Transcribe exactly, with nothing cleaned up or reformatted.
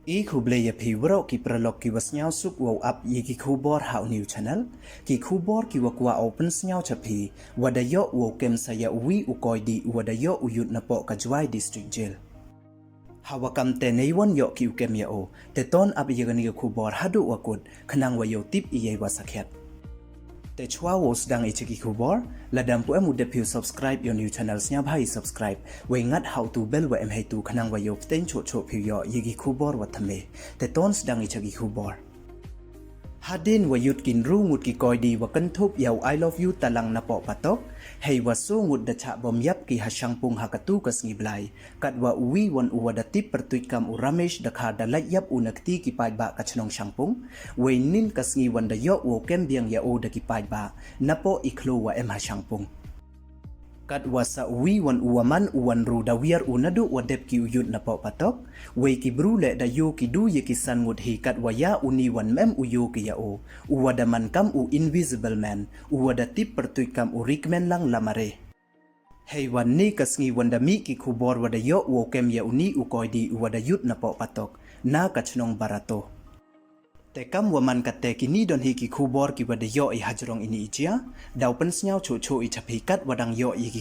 I khublei ya phi waroh ki paralok ki wa sniawsuk wow ap ya ki khubor ha u new channel. Ki khubor ki wa kwah u pynsniaw cha phi, wa da yoh wow kem sa ya u wi u koidi u wa da yoh u yut napoh ka Jowai District Jail. Ha wa kam te neiwon yoh ki u kem ya u, te ton ap ya kani ka khubor haduh wa kut, khnang wa yoh tip i yei wa sakhiat. Te chwa wow sdang i cha ki khubor, lada ym pu em u dep phi u subscribe ya u new channel, sniawbha i subscribe, wei ngat ha u tu bell wa em heitu khnang wa yoh pteng choh choh phi u yoh ya ki khubor wa thymme. Te ton sdang i cha ki khubor. Hadien wa yut ki ynru ngut ki koidi wa kynthup ya u I love you talang napoh patok, hei wa soo ngut da chah bom yap ki ha Shangpung ha katu ka sngi Blai, kat wa u wi won u wa da tip pyrtuit kam u Ramesh Dkhar da lait yap u na kti ki paidbah ka chnong Shangpung, wei nin ka sngi won da yoh wow kem biang ya u da ki paidbah napoh i khloo wa em ha Shangpung. Kat wa sa u wi won u wa man u wa ynru da wiar u naduh wa dep ki u yut napoh patok, wei ki bru leh da yoo ki du ya ki san ngut hi, kat wa ya u ni won ym em u yoo ki ya u, u wa da man kam u Invisible Man, u wa da tip pyrtuit kam u Rikmenlang Lamare. Hei wa ni ka sngi won da mih ki khubor wa da yoh wow kem ya u ni u koidi u wa da yut napoh patok na ka chnong Barato. Te kam wa man katte, ki ni don hi ki khubor ki wa da yoh i hajrong i ni i jia, daw pynsniaw choh choh i cha phi kat wa dang yoh ya ki